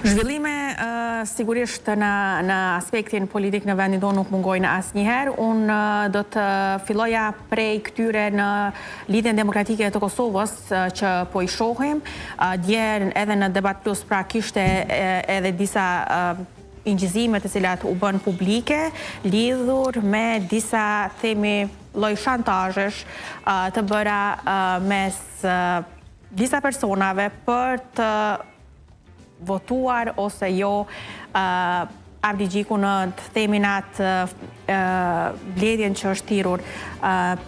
Zhvillime sigurisht në në aspektin politik në vendin tonë nuk mungojnë asnjëherë. Unë do të filloja prej këtyre në Lidhjen Demokratike të Kosovës që po i shohim. Dje edhe në Debat Plus pra kishte edhe disa incizime të cilat u bënë publike lidhur me disa themi lloj shantazhesh të bëra mes disa personave për të votuar ose jo Abdixhikun në të themi në atë mbledhjen që është thirrur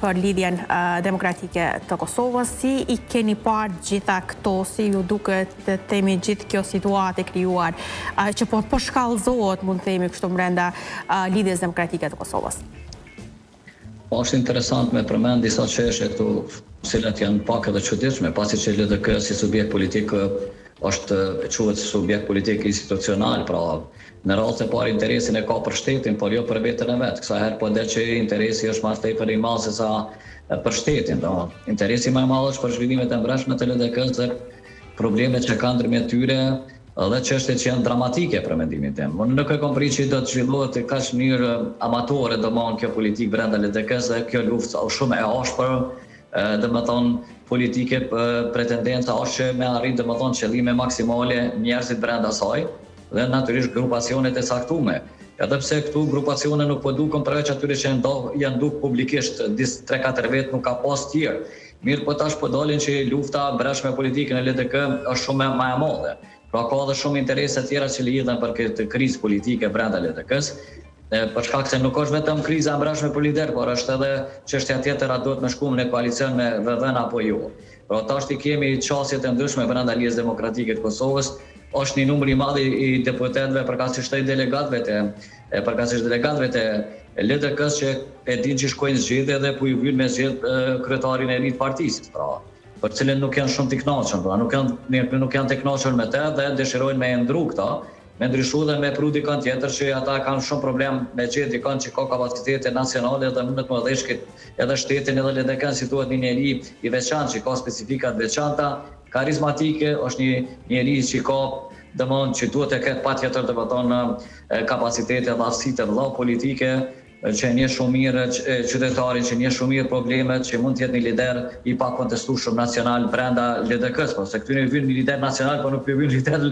për Lidhjen Demokratike të Kosovës. Si i keni parë gjitha këto, si ju duket të themi gjithë kjo situatë e krijuar që po përshkallëzohet, mund të themi kështu mbrenda Lidhjes Demokratike të Kosovës? Po është interesant me përmend disa çështje këtu, të cilat janë pak edhe çuditshme, pasi që LDK si subjekt politik është quhet subjekt politik institucional, pra në radhë të parë interesin e ka për shtetin, por jo për veten e vet. Kësaj herë po del që interesi është ma tepër i madh se sa për shtetin, do. Interesi më i madh është për zhvillimet e mbrendshme të LDK-së dhe problemet që kanë ndërmjet tyre Dhe çështje që janë dramatike për mendimin tim. Unë nuk e kam prit që do të zhvillohet në kaq mënyrë amatore domethënë kjo politikë brenda LDK-së dhe kjo luftë është shumë e ashpër, domethënë politike pretendenca është që me arrit domethënë qëllime maksimale njerëzit brenda saj dhe natyrisht grupacionet e caktume. Edhe pse këtu grupacione nuk po duken përveç atyre që janë duk publikisht dis 3-4 vetë nuk ka pas tjerë. Mirëpo tash po dalin që lufta e brendshme politike në LDK është shumë ma e madhe. Pra ka edhe shumë interese tjera që lidhen për këtë krizë politike brenda LDK-së, për shkak se nuk është vetëm kriza e brendshme për lider, por është edhe çështja tjetër a duhet me shku në koalicion me VV-në apo jo. Pra tash i kemi qasjet e ndryshme brenda Lidhjes Demokratike të Kosovës, është një numër i madh i deputetëve, përkatësisht i delegatëve të e përkatësisht delegatëve të LDK-së që e dinë që shkojnë zgjedhje dhe po ju vyn me zgjedh kryetarin e ri të partisë, pra, për cilin nuk janë shumë të kënaqur, pra, nuk janë nuk janë të kënaqur me të dhe dëshirojnë me e ndru këta, me ndryshu dhe me pru dikën tjetër që ata kanë shumë problem me gjetë dikën që ka kapacitete nacionale dhe mundet me udhëheq edhe shtetin edhe LDK-n si duhet një njeri i veçantë që ka specifika të veçanta, karizmatike, është një njeri që ka domethënë që duhet të ketë patjetër domethënë kapacitete dhe aftësi të mëdha politike, që e njeh shumë mirë qytetarin, që njeh shumë mirë problemet, që mund të jetë një lider i pakontestueshëm nacional brenda LDK-së, po se këtyre i vyn një lider nacional, po nuk i vyn lider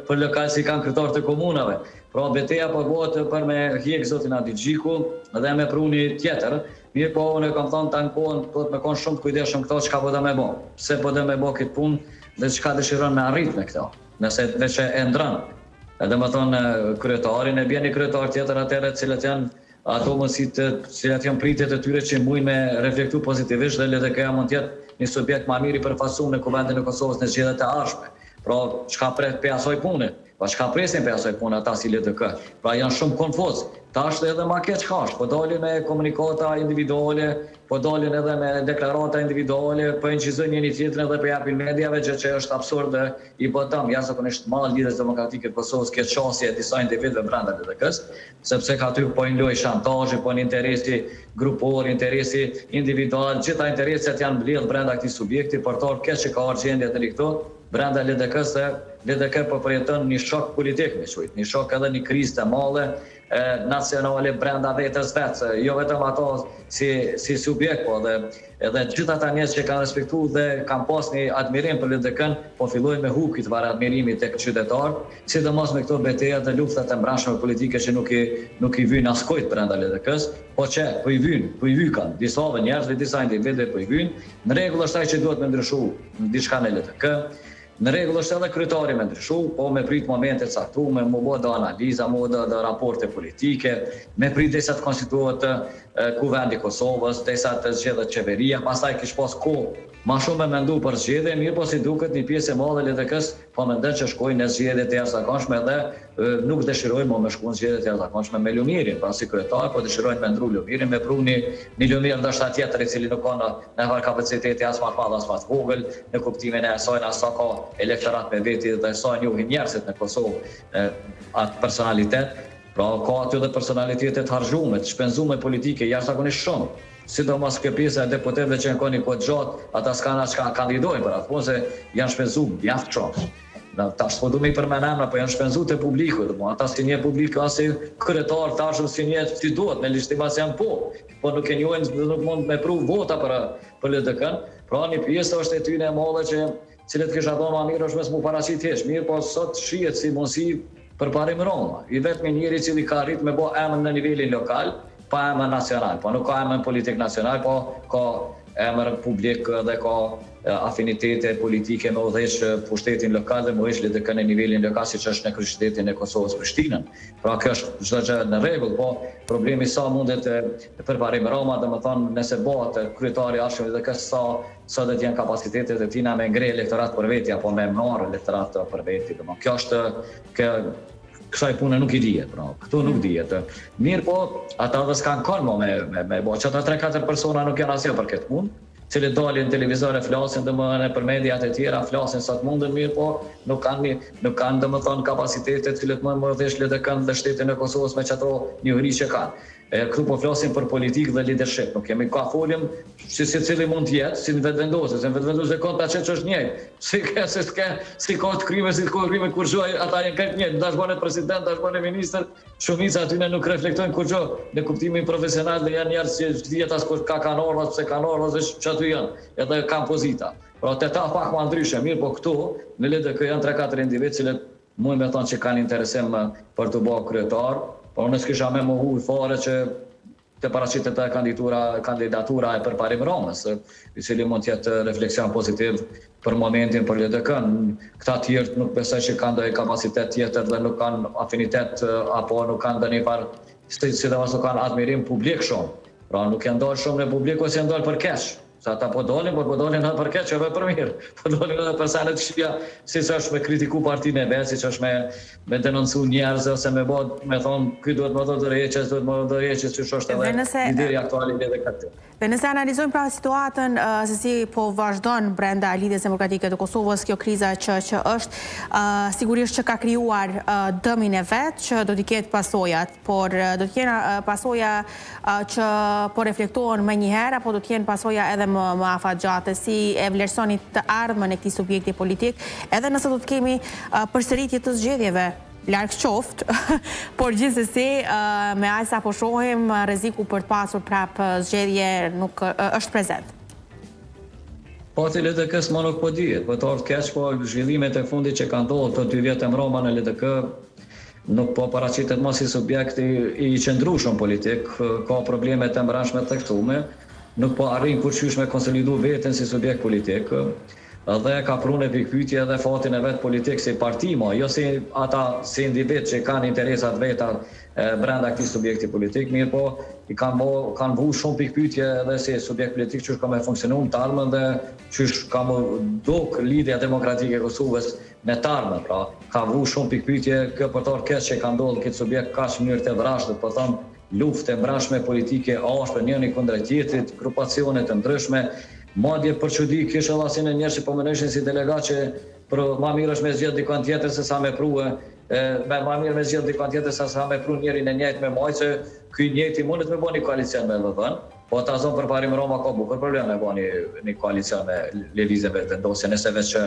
për lokal si kanë kryetar të komunave. Pra beteja po bëhet për me hjek zotin Abdixhiku dhe me pru një tjetër, mirëpo unë e kam thënë tanë kohën, duhet me konë shumë të kujdesshëm këto çka po do me bo, pse po do me bo këtë punë dhe çka dëshiron me arrit me këto. Nëse veç e ndrron, domethënë kryetarin e bjen një kryetar tjetër atëherë cilat janë ato mundësitë, cilat janë pritjet e tyre që mujnë me reflektu pozitivisht dhe LDK-ja mund të jetë një subjekt ma mirë i përfaqësuar në Kuvendin e Kosovës në zgjedhjet e ardhshme. Pra, çka pret prej asaj pune? Pra, çka presin prej asaj pune ata si LDK? Pra, janë shumë konfuz. Tash edhe ma keq çka është, po dalin me komunikata individuale, po dalin edhe me deklarata individuale, po incizojnë njëri tjetrin dhe po japin mediave, gjë që është absurd dhe i bën dëm jashtëzakonisht të madh Lidhjes Demokratike të Kosovës kjo qasje e disa individëve brenda LDK-së, sepse ka aty po hin lojë shantazhi, po hin interesi grupor, interesi individual, gjitha interesat janë mbledhë brenda këtij subjekti, për të ardhur keq që ka ardhur gjendja deri këtu, brenda LDK-së se LDK po përjeton një shok politik, me qujt, një shok edhe një krizë të madhe nacionale brenda vetes vet, jo vetëm ato si si subjekt, po edhe edhe gjithë ata njerëz që kanë respektu dhe kanë pas një admirim për LDK-n, po fillojnë me hup këtë farë admirimi tek qytetarët, sidomos me këto beteja dhe luftat e mbrendshme politike që nuk i nuk i vyjnë askujt brenda LDK-së, po që po i vyjnë, po i vykan disave njerëzve, disa individëve po i vyjnë. Në rregull është ai që duhet me ndryshu diçka në LDK. Në rregull është edhe kryetari me ndryshu, po me prit momente të caktume, mu bo do analiza, mu bo do, do raporte politike, me prit derisa të konstituohet Kuvendi i Kosovës, derisa të zgjedhet qeveria, pastaj kish pas kohë ma shumë me mendu për zgjedhje, mirëpo si duket një pjesë e madhe e LDK-së po mendon që shkojnë në zgjedhje të jashtëzakonshme dhe nuk dëshirojnë mo me shku në zgjedhje të jashtëzakonshme me Lumirin, pra si kryetar, po dëshirojnë me ndru Lumirin, me pru një, një Lumir ndoshta tjetër i cili nuk ka në naj farë kapaciteti as ma të madh as ma të vogël, në kuptimin e asaj na sa ka elektorat me veti dhe sa njohin njerëzit në Kosovë atë personalitet, pra ka aty dhe personalitete të harxhume, të shpenzume politike jashtëzakonisht shumë. Sidomos kjo pjesa e deputetëve që janë kon një kohë gjatë, ata s'kanë as çka kandidojnë për atë punë se janë shpenzu mjaft shumë. Na tash s'po du me i përmend emra, po janë shpenzu te publiku, domethënë ata s'i njeh publiku as si kryetar tashëm s'i njeh si duhet, me legjitimacion po, po nuk e njohin dhe nuk mund me pru vota për për LDK-n. Pra një pjesë është e tyne e madhe që cilët kisha thonë ma mirë është mos mu paraqit hiç, mirëpo sot shihet si mundësi Përparim Rama, i vetmi njeri i cili ka arrit me bo emër në nivelin lokal, pa emër nacional, po nuk ka emër politik nacional, po ka emër publik dhe ka afinitete politike me udhëheq pushtetin lokal dhe me udhëheq LDK në nivelin lokal siç është në kryeqytetin e Kosovës Prishtinën. Pra kjo është çdo gjë në rregull, po problemi sa mundet Përparim Rama, domethënë nëse bëhet kryetari i ardhshëm i LDK-së sa sa do të jenë kapacitetet e tina me ngre elektorat për veti apo me marrë elektorat për veti, domethënë kjo është kjo kësaj pune nuk i dihet, pra, këtu nuk dihet. Mirëpo, ata edhe s'kanë kon mo me, me, me bo, që ata 3-4 persona nuk janë asgjë për këtë punë, cilët dalin në televizor e flasin domethënë për mediat e tjera, flasin sa të munden mirëpo, nuk kanë nuk kanë domethënë kapacitete të cilët mund me udhëheq LDK-n dhe shtetin e Kosovës me qato njohuri që kanë. E këtu po flasim për politikë dhe leadership, nuk kemi ka folim si secili mund të jetë, si në Vetëvendosje, se në Vetëvendosje ka ta që është njëjtë. Si ka si s'ka, si ka të kryme, si ka të kryme kurrgjë, ata janë krejt njëjtë, dash bëne president, dash bëne ministër, shumica atyne nuk reflektojnë kurrgjë në kuptimin profesional dhe janë njerëz që s'dihet as kur ka kanë ardhur, as pse kanë ardhur, veç që aty janë, edhe kanë pozita. Pra te ta pak ma ndryshe, mirëpo këtu në LDK janë 3-4 individë cilët Muj me thonë që kanë interesim për t'u bo kryetar, por unë s'kisha me mohu fare që të paraqitet edhe kandidatura, kandidatura e Përparim Ramës, i cili mund të jetë refleksion pozitiv për momentin për LDK-n. Këta tjerët nuk besoj që kanë ndonjë kapacitet tjetër dhe nuk kanë afinitet apo nuk kanë ndonjë farë, sidomos nuk kanë admirim publik shumë. Pra nuk janë dalë shumë në publik ose janë dalë për keq. Se ata po dalin, por po dalin edhe për keq edhe për mirë. Po dalin edhe për sene të këqija, siç është me kritiku partinë e vet, siç është me me denoncu njerëz ose me bë, me thon, ky duhet me dhënë dorëheqje, duhet me dhënë dorëheqje, siç është edhe nëse, lideri aktual i LDK-së. Dhe nëse analizojmë pra situatën se si po vazhdon brenda Lidhjes Demokratike të Kosovës, kjo kriza që që është, sigurisht që ka krijuar dëmin e vet, që do t'i ketë pasojat. Por do të jenë pasoja që po reflektohen menjëherë apo do të jenë pasoja edhe më më afatgjate? Si e vlerësoni të ardhmen e këtij subjekti politik, edhe nëse do të kemi përsëritje të zgjedhjeve, larg qoftë, por gjithsesi me aq sa po shohim rreziku për të pasur prapë zgjedhje nuk është prezent. Fati i LDK-së ma nuk po dihet, për të ardhur keq, po zhvillimet e fundit që kanë ndodhur këto dy vjet e mrapa në LDK nuk po paraqitet më si subjekt i, i qëndrueshëm politik, ka probleme të mbrendshme të theksume, nuk po arrin kurrqysh me konsolidu veten si subjekt politik dhe ka pru në pikëpyetje edhe fatin e vet politik si parti ma, jo si ata si individ që kanë interesat veta brenda këtij subjekti politik, mirëpo i kanë bo, kanë vu shumë pikëpyetje edhe si subjekt politik qysh ka me funksionu në të ardhmen dhe qysh ka m'u duk Lidhja Demokratike e Kosovës në të ardhmen, pra ka vu shumë pikëpyetje kjo për të ardhur keq që ka ndodhur këtë subjekt kaq në mënyrë të vrazhdë, po them luftë e mbrendshme politike ashpër njëri kundra tjetrit, grupacione të ndryshme, madje për çudi kish edhe asi njerëz që po menojshin si delegat që për ma mirë është me zgjedh dikon tjetër se sa me prue, e, me ma mirë me zgjedh dikon tjetër se sa me pru njerin e njëjtë me majtë, se ky i njëjti mundet me bo një koalicion me LVV-n, Po ta zomë Përparim Rama ka bukur problem me bo një, një koalicion me Lëvizjen Vetëvendosje, nëse veç e,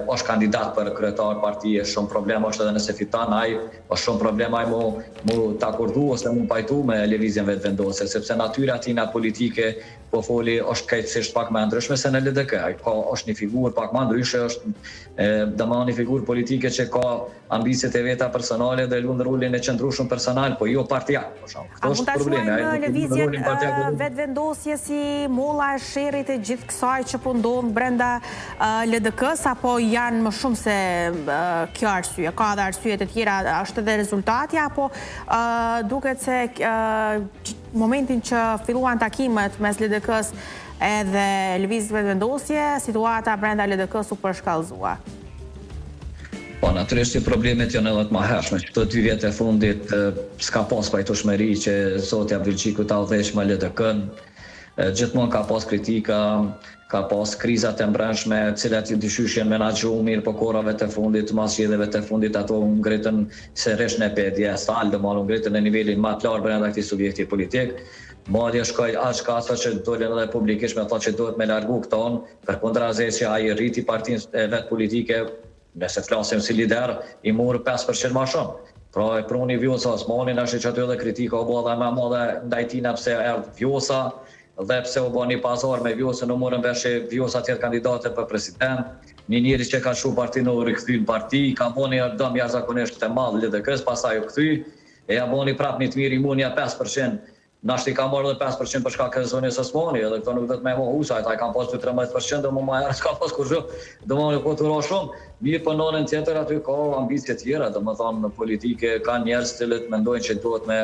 është kandidat për kryetar partie, shumë problem është edhe nëse fiton ai, është shumë problem ai mu, mu takordu ose mu pajtu me Lëvizjen Vetëvendosje, sepse natyra e tina politike, po foli, është krejtësisht pak më ndryshme se në LDK, ai ka, është një figurë pak më ndryshe, është domethënë një figurë politike që ka ambiciet e veta personale dhe luan rolin e qëndrueshëm personal, po jo partiak, për shembull. Këto është problemi, ai nuk luan rolin partiak. A mund ta quajmë Vetëvendosje si molla e sherrit e gjithë kësaj që po ndodh brenda LDK-së apo janë më shumë se kjo arsye? Ka edhe arsye të tjera, është edhe rezultati apo duket se momentin që filluan takimet mes LDK-së edhe Lëvizjes Vetëvendosje, situata brenda LDK-së u përshkallëzua? Po, natyrisht që problemet janë edhe të mahershme, që këto dy vjet e fundit s'ka pas pajtueshmëri që zoti Abdylxhiku ta udhëheq më LDK-n, gjithmonë ka pas kritika, ka pas kriza të mbrendshme, të cilat diqysh janë menaxhu mirë, po kohërave të fundit, mas zgjedhjeve të fundit, ato u ngritën sërish në piedestal, domethënë u ngritën në nivelin më të lartë brenda këtij subjekti politik. Madje shkoi aq ka sa që dolën edhe publikisht me thonë që duhet me largu këton, Përkundrazi që ai rriti partinë e vet politike. Nëse flasim si lider, i mori 5% ma shumë. Pra e pruni Vjosa Osmanin, është që aty edhe kritika u bo edhe ma e madhe ndaj tina pse erdh Vjosa, dhe pse u bo një pazar me Vjosën, u morën vesh që Vjosa të jetë kandidate për president, një njeri që ka lshu partinë u rikthy në parti, ka bo një dëm jashtëzakonisht të madh LDK-së, pastaj u kthy, e ja boni prapë një të mirë i mori nja 5%, Nashti ka marrë edhe 5% për shkak të zonjës Osmani, edhe këto nuk do të me mohu, se ata i kanë pas 2-13 për qind, domethënë ma herët s'ka pas kurgjë, domethënë po të shumë, mirëpo në anën tjetër aty ka ambicie tjera, domethënë në politike ka njerëz të cilët mendojnë që duhet me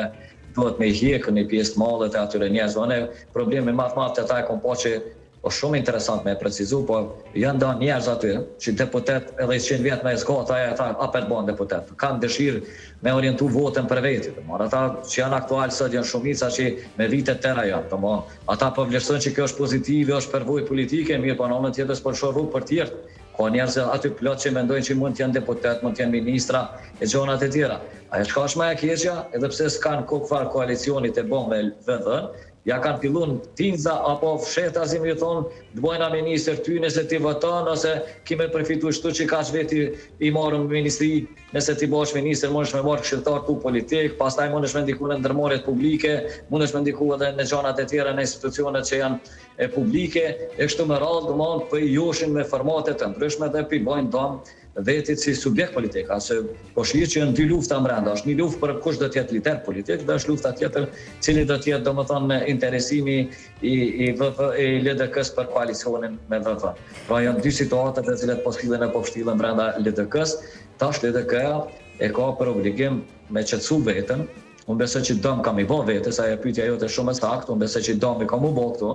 duhet me hjekë një pjesë të madhe të atyre njerëzve. Unë problemi ma të madh te ata e kom pa që është shumë interesant me e precizu, po janë do njerëz aty që deputet edhe 100 vjet me zgat ata ata apet bëhen deputet. Kanë dëshirë me orientu votën për veti, domethënë ata që janë aktual sot janë shumica që me vite të tëra janë, domethënë ata po vlerësojnë që kjo është pozitive, është përvojë politike, mirëpo në anën tjetër s'po lëshon rrugë për tjerë. Ka njerëz aty plot që mendojnë që mund të jenë deputet, mund të jenë ministra e gjonat e tjera. Ajo çka është më e keqja, edhe pse s'kanë kokfarë koalicioni të bo me VV-n, ja kanë fillu në tinza apo fshehtazi me ju thonë të bojna ministër ty nëse ti voton ose ki me përfitu shtu që kaq veti i marrëm ministri nëse ti bëhesh ministër mundesh me marrë këshilltar tu politik, pastaj mundesh me ndiku në ndërmarrjet publike, mundesh me ndiku edhe në gjanat e tjera në institucionet që janë e publike, e kështu me radhë, domethënë po i joshin me formate të ndryshme dhe po i bojnë dëm vetit si subjekt politik, a se po shihet që janë dy lufta mbrenda, është një luftë për kush do të jetë lider politik dhe është lufta tjetër cili do të jetë domethënë interesimi i i VV i LDK-s për koalicionin me VV. Pra janë dy situata të cilat po sillen e po pështillen brenda LDK-s. Tash LDK-ja e ka për obligim me qetësu veten. Unë besoj që dëm ka mi bo vetes, ajo pyetja jote shumë e saktë, unë besoj që dëmi ka mu bo këtu.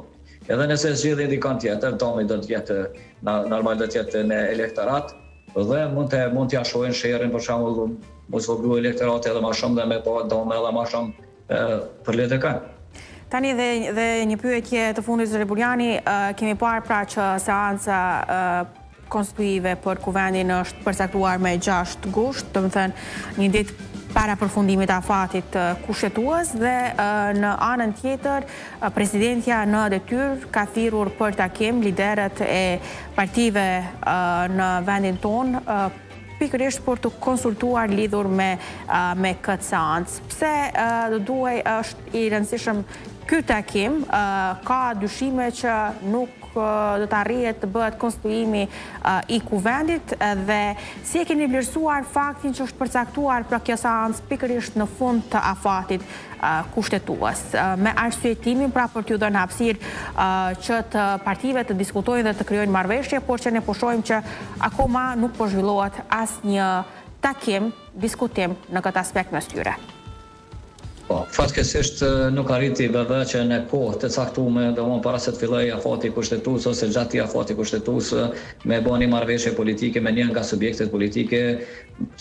Edhe nëse zgjedhin dikon tjetër, dëmi do të jetë normal do të jetë në elektorat dhe mund të mund t'ia shohin sherrin për shembull mos voglu elektorati edhe ma shumë dhe me pa dëme edhe ma shumë për LDK. Tani dhe, dhe një pyetje të fundit zoti Burjani, kemi parë pra që seanca konstituive për kuvendin është përcaktuar me 6 gusht, domethënë një ditë para përfundimit të afatit kushtetues dhe në anën tjetër presidentja në detyrë ka thirrur për takim liderët e partive në vendin tonë pikërisht për t'u konsultuar lidhur me me këtë seancë. Pse do duhej është i rëndësishëm ky takim, ka dyshime që nuk do të arrihet të bëhet konstituimi i kuvendit dhe si e keni vlerësuar faktin që është përcaktuar pra kjo seancë pikërisht në fund të afatit kushtetues, me arsyetimin pra për t'ju dhënë hapësirë që të partive të diskutojnë dhe të krijojnë marrëveshje, por që ne po shohim që akoma nuk po zhvillohet asnjë takim, diskutim në këtë aspekt mes tyre. Po, fatkeqësisht nuk arriti VV që në kohë të caktume, domethënë para se të fillojë afati kushtetues ose gjatë atij afati kushtetues me bo një marrëveshje politike me një nga subjektet politike,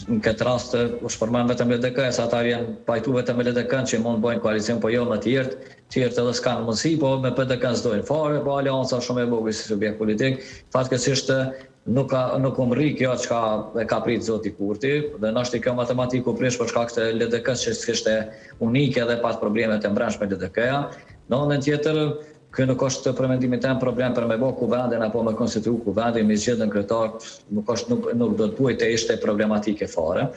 në këtë rast është përmend vetëm LDK, se ata janë pajtu vetëm me LDK-n që mund të bëjnë koalicion, po jo me tjerët, tjerët edhe s'kanë mundësi, po me PDK-n s'dojnë fare, po Aleanca është shumë e vogël si subjekt politik. Fatkeqësisht Nuk ka nuk u mrri kjo çka e ka prit zoti Kurti dhe ndoshta kjo matematikë u prish për shkak të LDK-së që s'ishte unike dhe pat probleme të mbrendshme LDK-ja. Në anën tjetër, ky nuk është për mendimin tem problem për me bo kuvendin apo me konstitu kuvendin, me zgjedh nënkryetar, nuk është nuk nuk do të duhej të ishte problematike fare.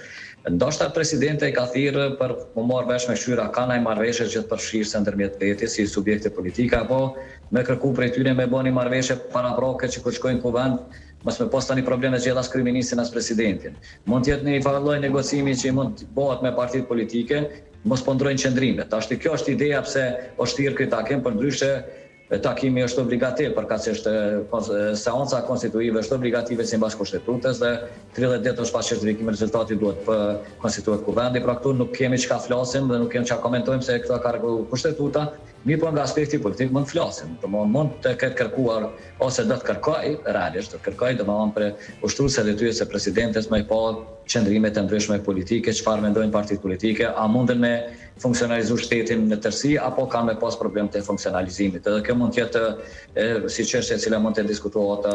Ndoshta presidentja i ka thirrë për mu marrë vesh me kqyr a ka naj marrëveshje gjithëpërfshirëse ndërmjet veti si subjekte politike apo Me kërku prej tyre me bo një marrëveshje paraprake që kur shkojnë në kuvend mos me pas tani problem me zgjedh as kryeministrin as presidentin. Mund të jetë një farë lloj negocimi që mund të bëhet me partitë politike, mos po ndrojnë qëndrimet. Tashti kjo është ideja pse është thirrë ky takim, përndryshe takimi është obligativ, përkatësisht seanca konstituive është obligative sipas kushtetutës dhe 30 ditë është pas certifikimit rezultatit duhet të konstituohet kuvendi, pra këtu nuk kemi çka flasim dhe nuk kemi çka komentojmë se këtë e ka rregullu kushtetuta, Mirëpo nga aspekti politik mund të flasim, domethënë mund të ketë kërkuar ose do të kërkojë, realisht do të kërkojë, domethënë për ushtruesja e detyrës së presidentes me pa qëndrimet e ndryshme politike, çfarë mendojnë partitë politike, a munden me funksionalizu shtetin në tërësi apo kanë me pas problem të funksionalizimit. Edhe kjo mund të jetë si çështje e cila mund të diskutohet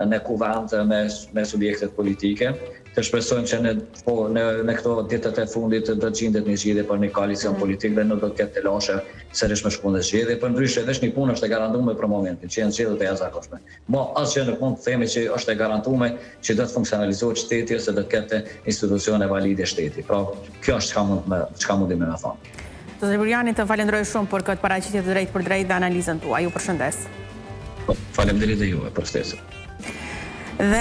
në kuvend me me subjektet politike. Të shpresojmë që në po në në këto ditët e fundit do të gjindet një zgjidhje për një koalicion mm. politik dhe nuk do të ketë telashe sërish me shku në zgjedhje. Përndryshe veç një punë është e garantuar për momentin, që janë zgjedhjet e jashtëzakonshme. Ma asgjë nuk mund të themi që është e garantuar që do të funksionalizohet shteti ose do të ketë institucione valide shteti. Pra, kjo është çka mund me çka mundim me thonë. Zoti Burjani, të falenderoj shumë për këtë paraqitje të drejtpërdrejtë dhe analizën tuaj. Ju përshëndes. Po, faleminderit dhe juve për ftesën.